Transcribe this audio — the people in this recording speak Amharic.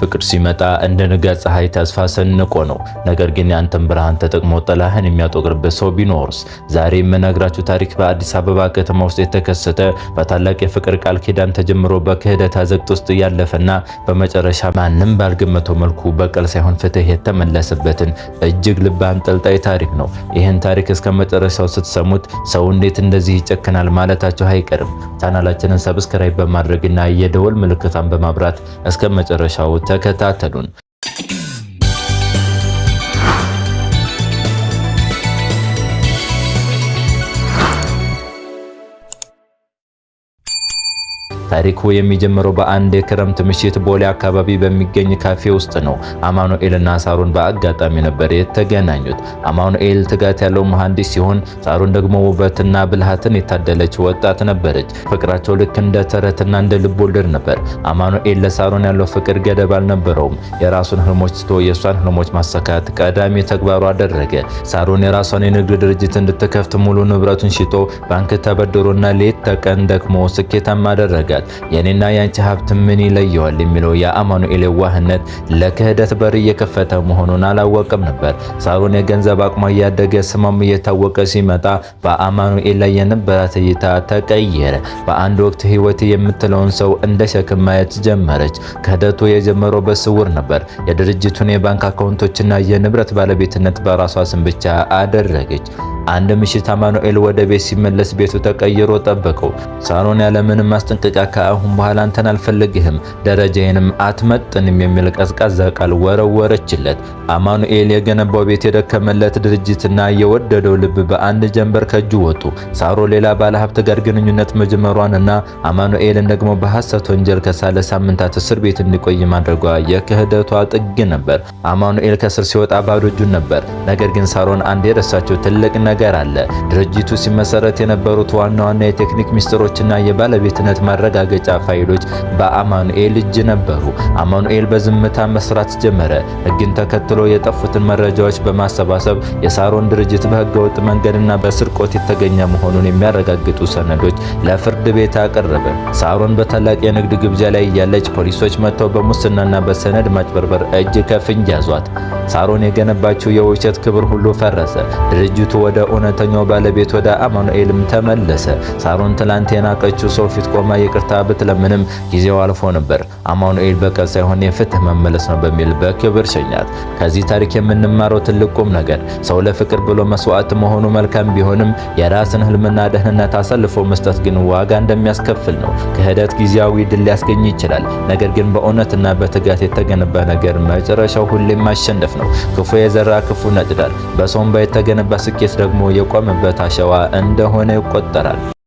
ፍቅር ሲመጣ እንደ ንጋት ፀሐይ ተስፋ ሰንቆ ነው። ነገር ግን ያንተን ብርሃን ተጠቅሞ ጥላህን የሚያጠቁርበት ሰው ቢኖርስ? ዛሬ የምነግራችሁ ታሪክ በአዲስ አበባ ከተማ ውስጥ የተከሰተ በታላቅ የፍቅር ቃል ኪዳን ተጀምሮ በክህደት አዘቅት ውስጥ ያለፈና በመጨረሻ ማንም ባልገመተው መልኩ በቀል ሳይሆን ፍትህ የተመለሰበትን እጅግ ልብ አንጠልጣይ ታሪክ ነው። ይህን ታሪክ እስከ መጨረሻው ስትሰሙት ሰው እንዴት እንደዚህ ይጨክናል ማለታችሁ አይቀርም። ቻናላችንን subscribe በማድረግና የደወል ምልክቷን በማብራት እስከ መጨረሻው ተከታተሉን። ታሪኩ የሚጀምረው በአንድ የክረምት ምሽት ቦሌ አካባቢ በሚገኝ ካፌ ውስጥ ነው። አማኑኤልና ሳሮን በአጋጣሚ ነበር የተገናኙት። አማኑኤል ትጋት ያለው መሐንዲስ ሲሆን፣ ሳሮን ደግሞ ውበትና ብልሃትን የታደለች ወጣት ነበረች። ፍቅራቸው ልክ እንደ ተረትና እንደ ልብ ወለድ ነበር። አማኑኤል ለሳሮን ያለው ፍቅር ገደብ አልነበረውም። የራሱን ህልሞች ትቶ የእሷን ህልሞች ማሳካት ቀዳሚ ተግባሩ አደረገ። ሳሮን የራሷን የንግድ ድርጅት እንድትከፍት ሙሉ ንብረቱን ሽጦ ባንክ ተበድሮና ሌት ተቀን ደክሞ ስኬታማ አደረጋት። የኔና ያንቺ ሀብት ምን ይለየዋል የሚለው የአማኑኤል የዋህነት ለክህደት በር እየከፈተ መሆኑን አላወቅም ነበር። ሳሮን የገንዘብ አቅሟ እያደገ ስሟም እየታወቀ ሲመጣ በአማኑኤል ላይ የነበራት እይታ ተቀየረ። በአንድ ወቅት ህይወት የምትለውን ሰው እንደ ሸክም ማየት ጀመረች። ክህደቱ የጀመረው በስውር ነበር። የድርጅቱን የባንክ አካውንቶችና የንብረት ባለቤትነት በራሷ ስም ብቻ አደረገች። አንድ ምሽት አማኑኤል ወደ ቤት ሲመለስ ቤቱ ተቀይሮ ጠበቀው። ሳሮን ያለምንም ማስጠንቀቂያ ከአሁን በኋላ አንተን አልፈልግህም፣ ደረጃዬንም አትመጥንም የሚል ቀዝቃዛ ቃል ወረወረችለት። አማኑኤል የገነባው ቤት፣ የደከመለት ድርጅትና የወደደው ልብ በአንድ ጀንበር ከእጁ ወጡ። ሳሮን ሌላ ባለሀብት ጋር ግንኙነት መጀመሯንና አማኑኤልን ደግሞ በሐሰት ወንጀል ከሳ ለሳምንታት እስር ቤት እንዲቆይ ማድረጓ የክህደቷ ጥግ ነበር። አማኑኤል ከእስር ሲወጣ ባዶ እጁን ነበር። ነገር ግን ሳሮን አንድ የረሳችው ትልቅ ነገር አለ። ድርጅቱ ሲመሰረት የነበሩት ዋና ዋና የቴክኒክ ሚስጥሮችና የባለቤትነት ማረጋገጫ ፋይሎች በአማኑኤል እጅ ነበሩ። አማኑኤል በዝምታ መስራት ጀመረ። ሕግን ተከትሎ የጠፉትን መረጃዎች በማሰባሰብ የሳሮን ድርጅት በህገወጥ መንገድና በስርቆት የተገኘ መሆኑን የሚያረጋግጡ ሰነዶች ለፍርድ ቤት አቀረበ። ሳሮን በታላቅ የንግድ ግብዣ ላይ እያለች ፖሊሶች መጥተው በሙስናና በሰነድ ማጭበርበር እጅ ከፍንጅ ያዟት። ሳሮን የገነባችው የውሸት ክብር ሁሉ ፈረሰ። ድርጅቱ ወደ እውነተኛው ባለቤት ወደ አማኑኤልም ተመለሰ። ሳሮን ትላንት የናቀችው ሰው ፊት ቆማ ይቅርታ ብትለምንም ጊዜው አልፎ ነበር። አማኑኤል በቀል ሳይሆን የፍትህ መመለስ ነው በሚል በክብር ሸኛት። ከዚህ ታሪክ የምንማረው ትልቅ ቁም ነገር ሰው ለፍቅር ብሎ መስዋዕት መሆኑ መልካም ቢሆንም የራስን ህልምና ደህንነት አሳልፎ መስጠት ግን ዋጋ እንደሚያስከፍል ነው። ክህደት ጊዜያዊ ድል ሊያስገኝ ይችላል። ነገር ግን በእውነትና በትጋት የተገነባ ነገር መጨረሻው ሁሌም ማሸነፍ ነው። ክፉ የዘራ ክፉ ያጭዳል። በሰው እንባ የተገነባ ስኬት ደግሞ የቆመበት አሸዋ እንደሆነ ይቆጠራል።